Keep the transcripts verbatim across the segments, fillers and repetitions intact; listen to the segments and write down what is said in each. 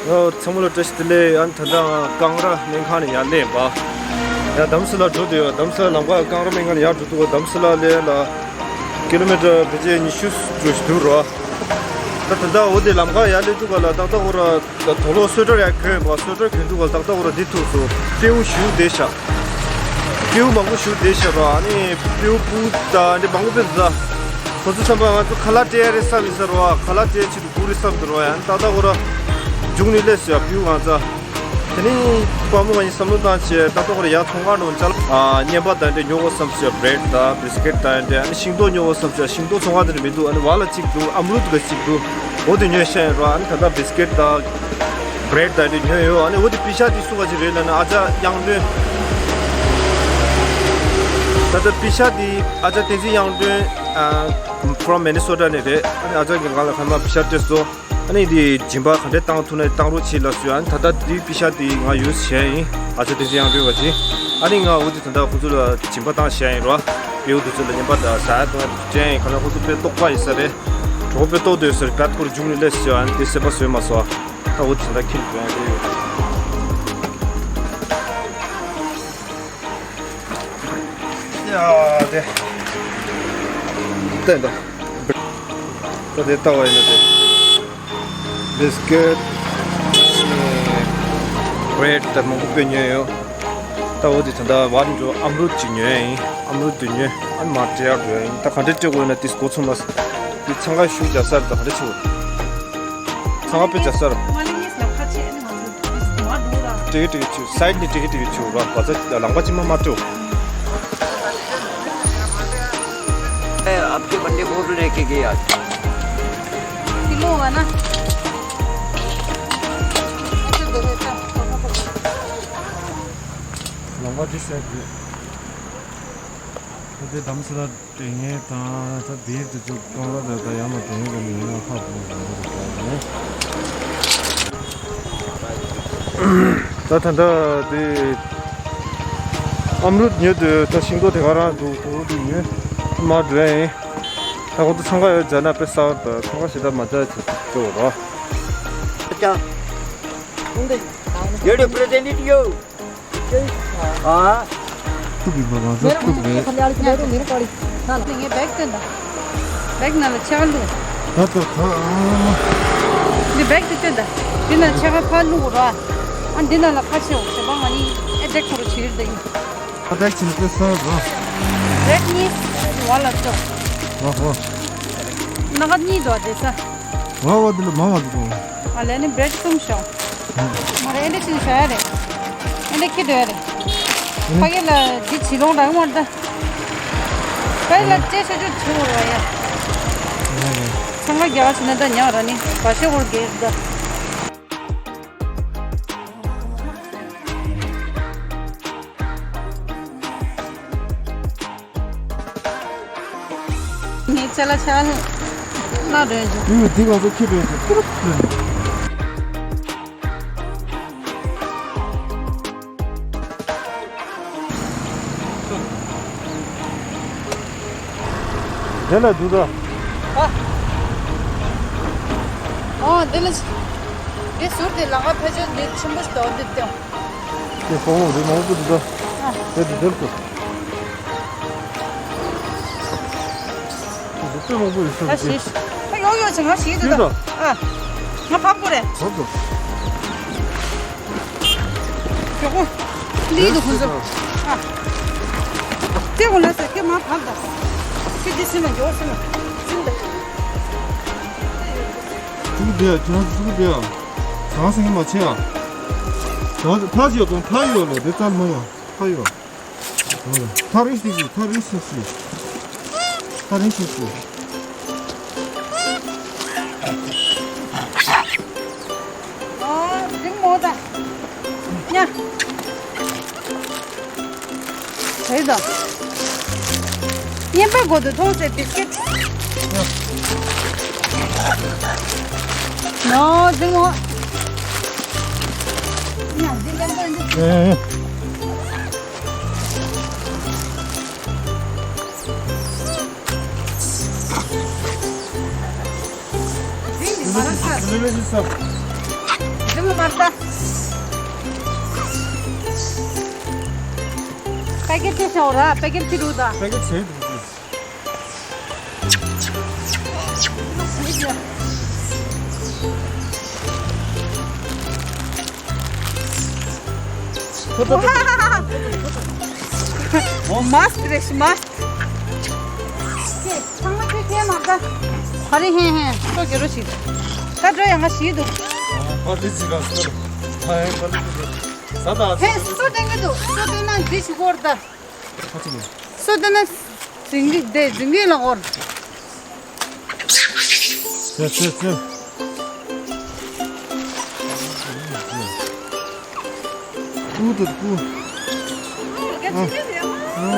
ཨོ། ཚང་མ་ལ་བཀྲ་ཤིས་བདེ་ལེགས། ཨ་ནི་ད་ལྟ་ཀང་ར་སྨན་ཁང་ནས་ཡར་སླེབས་པ། ཡར་དྷ་རམ་ས་ལ་འགྲོ་བསྡད་ཡོད། དྷ་རམ་ས་ལ་ལམ་ཁ་ཀང་ར་སྨན་ཁང་ནས་ཡར་འགྲོ་དུས་དྷ་རམ་ས་ལ་ལ་ལ་ཀི་ལོ་མི་ཊར་ཕལ་ཆེར་ཉི་ཤུ་ཙམ་ཞིག་འདུག་རོ། ད་ད་ལྟ་འོ་དེ་ལམ་ཁ་ཡར་སླེབས་དུས་ག་ལ་ཏག་ཏག་འོ་ར། ད་དུག་ལོག་སོ་ཊར་ཡར་གྱོན་པ། སོ་ཊར་གྱོན་དུས་ག་ལ་ཏག་ཏག་འོ་ར་འདི་ཐུག་སོང་། སྤྲེའུ་ཞིག་བསྡད་ཤག་སྤྲེའུ་མང་པོ་ཞིག་བསྡད་ཤག་རོ། ཨ་ནི་སྤྲེའུ་སྤུ་ད་འདི་མང་པོ་ཕེབས་ས། ཁོ་ཚོ་བསམ་པ་ང་ཚོ་ཁ་ལག་སྤྲད་ཡ་རེད་བསམ་ཡིན་ས་རོ། ཁ་ལག་སྤྲད་ཆེད་དུ་སྒུག་རེད་བསམ་འདུག་རོ། ཡང་ཏག་ཏག་འོ་ར་མཇུག་ནས་སླེབས་སོང་ཡ། སྤྲེའུ་ང་ཚོ། དེ་ནས་དཔའ་མོ་ང་ཡིས་བསམ་བློ་བཏང་བྱས་ཏག་ཏག་འོ་ར་ཡར་ཚོང་ཁང་ནང་ཅ་ལག་ཨ་བརྙན་པ་དང་འདྲ་ཉོ་དགོས་བསམ་སོང་ཡ། བྷི་རེཌ་དང་བི་སི་ཀེཊ་དང་འདྲ། ཨ་ནི་ཤིང་ཏོག་ཉོ་དགོས་བསམ་སོང་ཡ། ཤིང་ཏོག་ཚོང་ཁང་དེ་འདྲ་མི་འདུག་ཨ་ནི་བ་ལ་གཅིག་འདུག་ཨམ་རུད་ག་གཅིག་འདུག་འོ་དེ་ཉོས་ཤག་ཡིན་རོ། ཨ་ནི་ད་ལྟ་བི་སི་ཀེཊ་དང་བྷི་རེཌ་དང་དེ་ཉོས་ཡོད། ཨ་ནི་འོ་དེ་པེ་ཤ་དེ་སུ་ག་ཅིག་རེད་ལབ་ན་ཨ་ཅག་དབྱངས་སྒྲོན། ད་ལྟ་པེ་ཤ་དེ་ཨ་ཅག་བསྟན་འཛིན་དབྱངས་སྒྲོན་ཨ་from Minnesota ནས་རེད། ཨ་ནི་ཨ་ཅག་གིས་ང་ལ་ཁ་མ་པེ་ཤ་སྤྲད་སོང་། ཨ་ནི་དེ་སྦྱིན་པ་ག་འདྲས་བཏང་ཐུབ་ན་བཏང་རོགས་བྱེད་ལབ་སོང་། ཨ་ནི་ད་ལྟ་དེ་པེ་ཤ་དེ་ང་ཡོད་བཞག་ཡིན། ཨ་ཅག་བསྟན་འཛིན་དབྱངས་སྒྲོན་ག་ཅིག་ཨ་ནི་ང་འོ་དེ་ད་ལྟ་ཁོ་ཚོ་ལ་སྦྱིན་པ་བཏང་བཞག་ཡིན་རོ། སྤྲེའུ་དེ་ཚོ་ལ་བརྙན་པ་དང་ཟ་ཡ་བཏུང་ཡ་སྤྲད་ཡིན། ག་ལ་ཁོ་ཚོ་དཔེ་ལྟོགས་པ་ཡིན་ས་རེད། གྲོགས་པོ་དཔེ་ལྟོགས་བསྡད་ཡོད་ས་རེད། ག་ཐོག་རེ་མཇུག་ནས་སླེབས་སོང་། ཨ་ནི་དེ་སེམས་པ་བཟོས་མ་སོང་། ད་འོ་དེ་ད་ཁྱེར་འགྲོ་ཡ་རེད། ཡ་དེ་ད་ད་ད་དེ་ལྟ་བ་ཡིན་ན་དེ། བི་སི་ཀེཊ། བྷི་རེཌ་དང་མང་པོ་དཔེ་ཉོས་ཡོད། ད་འོ་དེ་ད་ལྟ་བར་འགྲོ་ཨམ་རུད་ཅིག་ཉོས་ཡིན། ཨམ་རུད་དེ་ཉོས། ཨ་ནི་མར་སྤྲད་ཡག་འགྲོ་ཡ་ཡིན། ད་ག་འདྲས་སྤྲད་དགོས་ཡོད་ན་དེ་མགོ་ཚོས་མ་སོང་། དེ་འཚང་ཁ་ཤུགས་རྒྱག་ས་རེད། ད་ག་འདྲས་བྱེད་དགོས། འཚང་ཁ་དཔེ་རྒྱག་ས་རེད། སྤྲད་གི་སྤྲད་གི་བྱེད། སའིཌ་ནས་སྤྲད་གི་སྤྲད་གི་བྱེད་ར། བ་ཚ་ལམ་ཁ་ཅིག་མ་མ་སྤྲོད། ए, आपके बंदे फोटो लेके गया। किलो हुआ ना? अच्छा, दे देता हूँ। ལམ་ཁ་འདི་སེ་རེད། ད་དེ་དྷ་རམ་ས་ལ་སྤྲད་མཁན་དང་། ད་དེ་དེ་ཚོ་ཀང་ར་དང་ད་ཡར་མར་འགྲོ་མཁན་གྱི་མི་ཡང་ཧ་གོ་མ་སོང་། ད་ད་ལྟ་དེ་ཨམ་རུད་ཉོས་དུས་ད་ཤིང་ཏོག་དེ་ག་རང་འདུག་ཁོ་རང་དེ་ཉོས་མར་འགྲོ་ཡ་ཡིན། ད་ཁོ་ཚོ་འཚང་ཁ་ཡོད་བྱས་ན་དཔེ་གསར་པ་འཚང་ཁ་ཞེ་དྲག་མ་རྒྱག་ཅིག་སྤྲོད་རོགས། ये तो प्रेजेंट यो। हाँ। ཐུབ་ཡིན་པ་ང་ཚོ་ཐུབ་རེད། ངས་བེག་སྟོན་དང་། བེག་ནང་ལ་ཕྱེད་ཀ་བླུགས། ད་ལྟ་ད། འདི་བེག་དེ་སྟོན་དང་། འདི་ནང་ཕྱེད་ཀ་ཕར་བླུགས་རོགས། ཨ་འདི་ནང་ལ་ཕར་ཕྱེ་འོ་ཞེས་པ་ང་ནི་ཨེ་བེག་ཁོ་རུ་བྱེད་ཀྱི་ཡིན། ད་བེག་ཕྱིན་ཏེ་ས་རོ། བེག་གཉིས་བ་ལ་ཙོ། ཨ་ཧོ། སྣ་ཁ་གཉིས་འདུག་དེ་ས། ང་བ་འདི་ལ་མང་བ་འདུག་ཨ་ལས་ནི་བེག་གསུམ་ཤོག་ང་རེ་ཨེ་འདྲ་ཞིག་བྱ་ཡ་རེད། ཨེ་འདྲ་ཁྱི་འདོད་ཡ་རེད། ཕ་གི་ལ་འདི་བྱི་ལོང་རང་མར་ད། ཕ་གི་ལ་ཅེ་ཤོད་ཅུ་བྱི་བོ་རོ་ཡ། ཚང་མ་རྒྱ་གར་ཕྱིན་ན་ད་ཉག་ར་ནི་བ་ཤོད་བོར་གེ་ད། ངའི་ཅ་ལག་ཆ་ལ་རོལ་འཇུག་ཨུ་འདི་ང་ཚོ་ཁྱི་རོལ་འཇུག་ཀུ་རུ་རོལ་འཇུག་དེ་ལ་འདུག་ད། ཨ། ཨོ་འདི་ལ། འདི་ཟུར་དེ་ལ་ང་ཕལ་ཆེར་འདི་ཆེན་པོ་ཞིག་འདུག་འདི་སྟེང་། དེ་ཕོ་མོ་རི་མང་པོ་འདུག་ད། ཨ། དེ་འདི་འདིར་འདུག་དེ་དཔེ་མང་པོ་ཡོད་ས་ཨ་རེད་ཤི། ཨ་ཡོ་ཡོ་ཆེ་ང་ཤི་འདུག་ད། ཨ། ང་ཕབ་དགོས་རེད། ཕབ་དགོས། ཡོ་གོ་ལི་འདུག་ཁོང་ཚོ། ཨ། དེ་གོ་ལ་ས་ཁྱེད་མ་ཕབ་ད། ཁྱེད་འདི་སེམས་ལ་འཇོག་སེམས་ལ། སེམས་ལ། ཅུ་གུ་དེ་ཡ་ཁྱེད་རང་ཅུ་གུ་དེ་ཡ། ཟང་ཟིང་མ་བྱེད་ཨ། ད་ཕ་ཅི་ཡོད་དང་ཕ་ཡོད་ལ་དེ་ཙམ་མ་ཡོང་ཕ་ཡོད། ཐག་རིང་ཞིག་ཞིག་ཐག་རིང་ཞིག་ཞིག་ཐག་རིང་ཞིག་ཞིག་ཨོ་འདི་མོ་ད། ཉ། རེད་ད། ཉན་པ་གོ་དུ་མཐོང་སའི་བི་སྐེ་ཊི། ཉ། ནོ་འདི་མོ། ཉ་འདི་ལེན་པ་འདི། ཨེ། མར་ད། པེ་ཀེཊ་ཅིག་ཤོག་ར། པེ་ཀེཊ་ཅིག་རུ་ད། པེ་ཀེཊ་ཟེར་འདུག་མ་སི་ཀི་རེད་ཤི་མ་སི་ཀི། ཚང་མ་ཁྱོད་ཁྱེད་མ་དགའ། ཧ་རི་ཧེ་ཧེ་ལྟོ་གྱོ་རོ་ཞིག་ད་འགྲོ་ཡ་ང་ཞིག་འདུག་ཨ་དེ་ཅི་ག་སོ་ཧ་ཧེ་པ་ལི་ཅི་ག་ས་ད་ཧེ་སོ་སྟོན་གི་འདུག་སོ་སྟོན་ན་འདི་ཞིག་གོར་ད། ཁ་ཅིག་ལ། སོ་སྟོན་ན་ཟིང་གི་དེ་ཟིང་གི་ལ་གོར། ཚེ་ཚེ་ཚེ། ཀུ་དུ་ཀུ། ཨ། ཨ།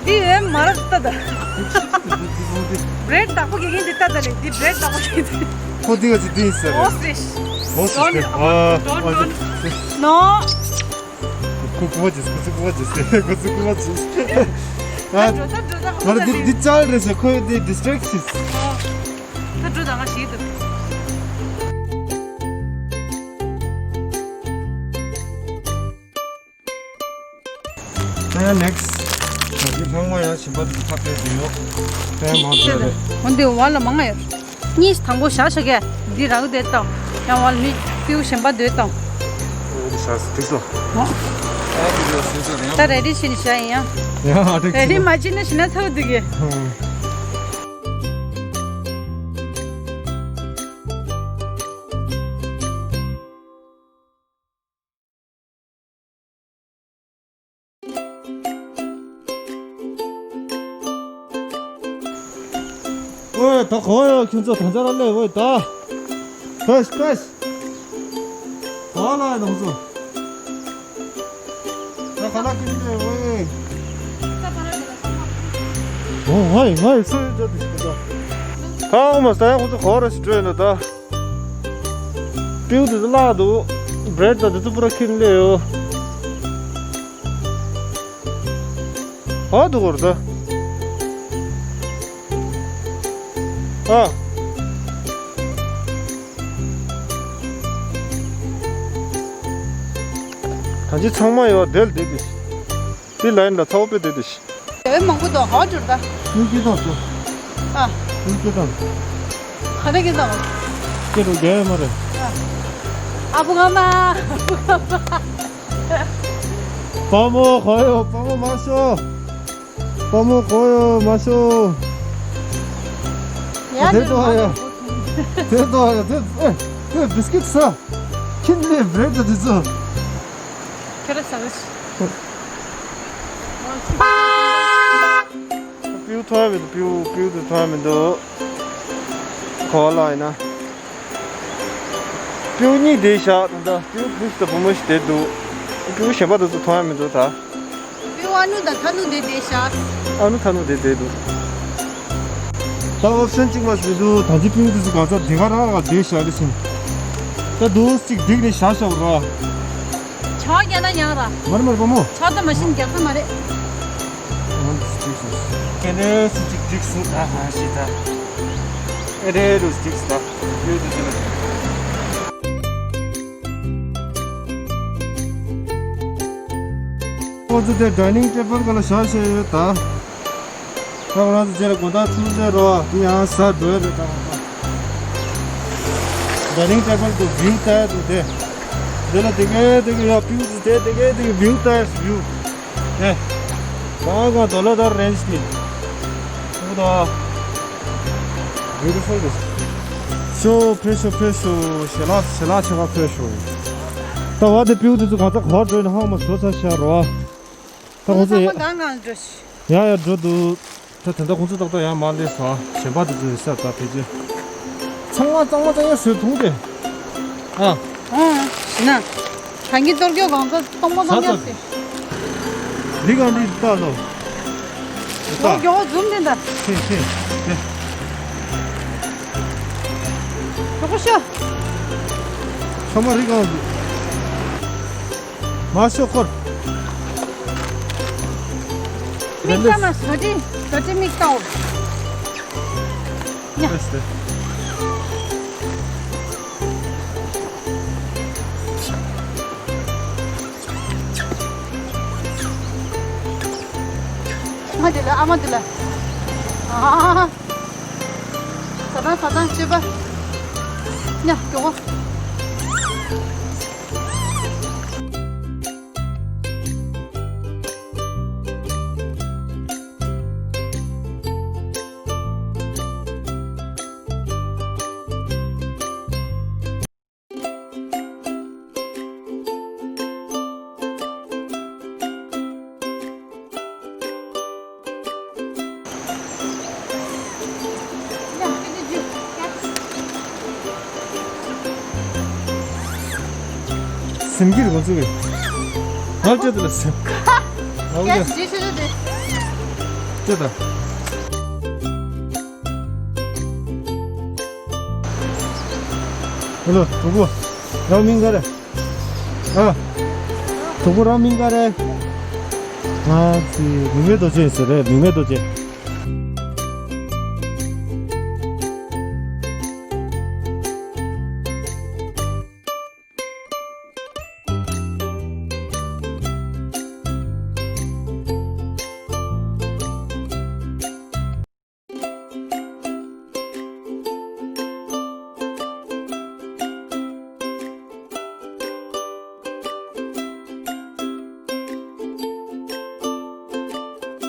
འདི་ཡོད་མ་རེད་ད་ད། བྷི་རེཌ་བདག་པོ་དགེ་རྒན་འདི་ལྟ་ད་ལེ། འདི་བྷི་རེཌ་བདག་པོ་དགེ་རྒན་འདི། ཁོ་འདི་ག་ཅིག་འདི་ཡིན་ཟེར་རེད། ཨོ་སི་རེད། ཨོ་སི་རེད། ཨ། ཨོ་སི་རེད། ནོ། ཁོ་ཁོ་ཅིག་ཁོ་ཚོ་ཁོ་ཅིག་ཁོ་ཚོ་ཁོ་ཅིག་ཨ། ད་འགྲོ་ད་འགྲོ་ད་ཁོ་ང་འདི་ཚོ་འདི་ཅལ་རེད་ཟེར། ཁོ་འདི་ཌིས་ཊེག་ཤིན། ཨ། ད་འགྲོ་ད་ང་ཞིག་ཏུ། ད་ཡང་ནེག་སི་ཊི། ད་འདི་ཚང་མ་ཡང་ཞིམ་པ་འདི་ཁ་ཕྱེ་བྱེད་ཡོད། ད་ཡང་མང་དྲགས་རེད། འོ་འདི་བ་ལ་མང་ང་ཡོད། གཉིས་དང་པོ་བཞག་ཤོག་གས། འདི་རག་དེ་དང་། ཡང་བ་ལ་མི་ཕིའུ་གཞན་པ་དེ་དང་། འདི་བཞག་སོ་ཐིག་སོ། ཨོ། ད་རེ་ཌི་བྱས་ནས་བཞག་ཡིན་ཡང་། ཡང་ཨ་ཐིག་རེ་ཌི་མ་བྱས་ན་ཞིག་ན་ཚ་བ་འདུག་གས། ཧུམ། ཝེ། ད་གོ་ཡོ་ཁྱོད་ཚོ་ད་ཚ་ར་ལེ། ཝེ་ད། ཕེས་ཕེས། གོ་ལ་ཡོང་ཚོ། ད་ག་ལ་ཀིན་ཏེ་ཝེ། ཨོ་ཧའི་ཧའི་སུ་ཡོད་ད། ད་ཨོ་མ་ས་ཡ་ཁོ་ཚོ་གོ་ར་སི་ཏྲེ་ན་ད། པིའུ་དེ་ཚོ་བརླག་འདུག་བྷི་རེཌ་དང་དེ་ཚོ་པུ་ར་ཁྱེར་སླེབས་ཡོད། ཨ་འདུག་གོ་ར་ད། ཨ། ད་ཅི་ཚང་མ་ཡོད་དེ་ལ་བསྡད་དེ། དེ་ལ་ཡིན་ལ་ཚ་བོ་དཔེ་བསྡད་དེ། ཨེ་མང་པོ་འདུག་ཧ་ཅང་ད། ཡིན་གྱི་དང་ཚོ། ཨ། ཡིན་གྱི་དང་། ག་རེ་གྱི་དང་། སྐད་དུ་རྒྱལ་ཡོད་མ་རེད། ཨ། ཨ་བུ་ང་མ། ཨ་བུ་ང་མ། དཔའ་མོ་གོ་ཡོ། དཔའ་མོ་མ་ཤོ། དཔའ་མོ་གོ་ཡོ་མ་ཤོ། ཡ་དེ་ལྟོ་ཡ། དེ་ལྟོ་ཡ། དེ་ཨེ་དེ་བི་སི་ཀིཊ་ཟ། ཁྱིམ་ནས་བྷི་རེཌ་དེ་ཚོ། ཁྱོད་ར་ཟ་གི། པིའུ་ཐོན་མི་འདུག་པིའུ་པིའུ་དེ་ཐོན་མི་འདུག་གོ་ལ་ཡིན་ན། པིའུ་གཉིས་བསྡད་ཤག་ད་ལྟ་པིའུ་ཕུ་ཤི་དང་བུ་མོ་ཞིག་བསྡད་འདུག་པིའུ་གཞན་པ་དེ་ཚོ་མཐོང་ཡ་མི་འདུག་ད། པིའུ་ཨ་ནུ་དང་ཐ་ནུ་བསྡད་བསྡད་ཤག་ཨ་ནུ་ཐ་ནུ་བསྡད་བསྡད་འདུག་ད་ཨོབ་ཤན་གཅིག་མ་ཞིག་འདུག་ད་ཅི་པིའུ་དེ་ཚོ་གང་ས་དེ་ག་རང་རང་བསྡད་ཤག་རེད་ཤིང་། ད་དུང་གཅིག་བསྡིགས་ནས་བཞག་ཤག་ར། ཆང་རྒྱག་ན་ཡང་ར། མ་རེད་མ་རེད་པ་མོ། ཆང་དང་མ་ཤིན་རྒྱག་ས་མ་རེད། ཨ་ནི་སུ་ཅིག་སུ། ཁེ་ནེ་སུ་ཅིག་ཅིག་སུ་ད་ཧ་ཤི་ད། ཨེ་རེ་རུ་ཅིག་སུ་ད། ཡོད་དུ་ཅི་ལ། ཁོ་ཚོ་དེ་ཌའི་ནིང་ཊེ་བལ་ག་ལ་བཞག་བཞག་ཡོད་ད། ད་ང་རང་ཚོ་རྗེས་ལ་དགོང་དག་ཚུར་སླེབས་རོགས། དེ་ཡང་ཟ་འགྲོ་ཡ་རེད་ད། ཌའི་ནིང་ཊེ་བལ་དུ་བིའུ་ལྟ་ཡ་འདུག་དེ། དེ་ལ་དེ་གའི་དེ་གའི་ཡ་པིའུ་དེ་དེ་གའི་དེ་གའི་བིའུ་ལྟ་ཡ་བིའུ། དེ། གང་གང་དོ་ལ་དར་རེན་ཇི་དེ། ཨོ་ད། བིའུ་ཊི་ཕུལ་རེད། ཤོ་ཕེ་ཤོ་ཕེ་ཤོ་ཞལ་ལག་ཞལ་ལག་ཆེ་བ་ཕེ་ཤོ། ད་བ་དེ་པིའུ་དེ་ཚོ་གང་ཚ་ག་བར་འགྲོ་ཡིན་ཧང་མ་འགྲོ་ཚར་ཤག་རོ། ད་ཁོང་ཚོ་ཚང་མ་གང་གང་འགྲོ་ཤི། ཡ་ཡ་འགྲོ་འདུག་ད་དེ་འདྲ་ཁོང་ཚོ་ཏག་ཏག་ཡར་མར་སླེབས་སོང་། གཞན་པ་དེ་ཚོ་ཡོད་ས་ད་ཕལ་ཆེར། ཚང་མ་གཙང་མ་གཙང་ཡ་བཟོས་འཐུང་སྟེ། ཨ། ཨང་། ཞི་ན། གྲང་གི་གཏོར་སྐྱོ་གང་ག་གཏོང་མ་གཏོང་ཡ་ཟེར། ལི་གང་ལི་ལྟ་ལོ། ལྟ། མགྱོགས་མགྱོགས་འཛུམ་དེ་འདྲ། ཤེས་ཤེས། ཤེས། མགྱོགས་པོ་ཤོག་ཚང་མ་རི་གང་འདུག་མ་ཤོག་ཁོར། མིག་ལྟ་མ་ཟོ་ཏི་ཟོ་ཏི་མིག་ལྟའོ། ཡ། ལགས་སོ། ཨ་མ་འདི་ལ། ཨ་མ་འདི་ལ། ཨ། ད་ད་ད་ད་སྤྱོད་པ། ཉ་མགྱོགས་པོ། སེམས་ཀྱི་རེ་བ་ཚུགས་པས། ང་ལ་ལྕེ་དེ་ལ་སེམས། ང་ལ་ལྕེ། ཡ་ཇི་ཤོད་ཤོད་དེ། ལྕེ་དང་། ཧེ་ལོ། གྲོགས་པོ། རང་མིང་ག་རེ། ཨ། གྲོགས་པོ་རང་མིང་ག་རེ། ང་ཚོའི་མིག་མེད་རྡོ་རྗེ་ཟེར་རེད། མིག་མེད་རྡོ་རྗེ།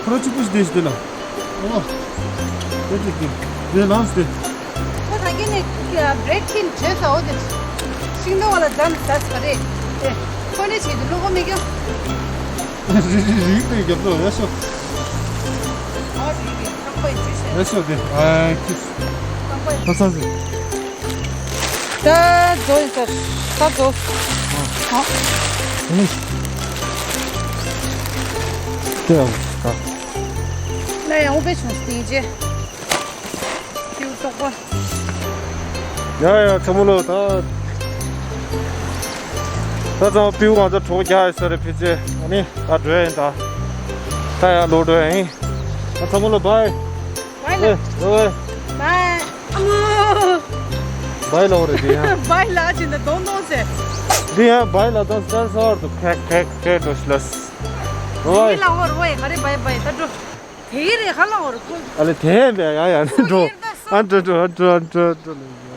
ཁོ་རང་གཅིག་པུ་ཞིག་བསྡད་ཤིག་དེ་ལ། ཨོ། དེ་དེ་དེ། དེ་ལངས་ཏེ། ཁོ་ད་གིན་ནས་བྲེག་ཁྱིན་བྱས་ས་འོ་དེ། ཤིང་སྡོང་བ་ལ་འཛམ་ད་ས་རེད། དེ། ཁོ་ནས་བྱས་ཏེ་བླུག་གོ་མི་རྒྱབ། རི་རི་རི་རི་རྒྱབ་ཏོ་ཡ་ཤོ། ཨོ་རི་རི་ཁང་པ་ཡིན་ཅི་ཤེས། ཡ་ཤོ་དེ། ཨ་ཁྱི། ཁང་པ་ཡིན། ཁ་སང་ཟིན། ད་རྫོགས་ཡིན་ཟེར། ད་རྫོགས། ཨ། ཨ་ནི། དེ་ཡང་ད། ལ་ཡང་འོ་པེ་བྱུང་སྟེ་ཡིན་ཅེ། ཁྱེའུ་ལྟོགས་པ། ཡ་ཡ་ཚ་མོ་ལོ་ད། ད་ཚང་པིའུ་ང་ཚོ་གྲོགས་རྒྱག་ཡོད་ས་རེད་ཕི་ཚེ། ཨ་ནི་ད་འགྲོ་ཡ་ཡིན་ད། ད་ཡ་ལོ་འགྲོ་ཡ་ཡིན། ད་ཚ་མོ་ལོ་བའི། བའི་ལ། ཨེ་ལོ་བའི། བའི། ཨ་མ། བའི་ལ་འོ་རེད་དེ་ཡ། བའི་ལ་ཅི་འདི་དོང་དོང་ཟེར། འདི་ཡ་བའི་ལ་ད་སྟན་སོར་དུ་ཁེག་ཁེག་ཁེག་འགྲོ་ཤི་ལ། རོ་བའི། ལ་འོ་རོ་བའི་ག་རེ་བའི་བའི་ད་འགྲོ། དེ་རེད་ཧ་ལ་འོ་རོ་ཁོ། ཨ་ལེ་དེ་བས་ཡ་ཡ་ནི་འགྲོ། ཨ་འགྲོ་འགྲོ་ཨ་འགྲོ་ཨ་འགྲོ་ཨ་འགྲོ་ལ།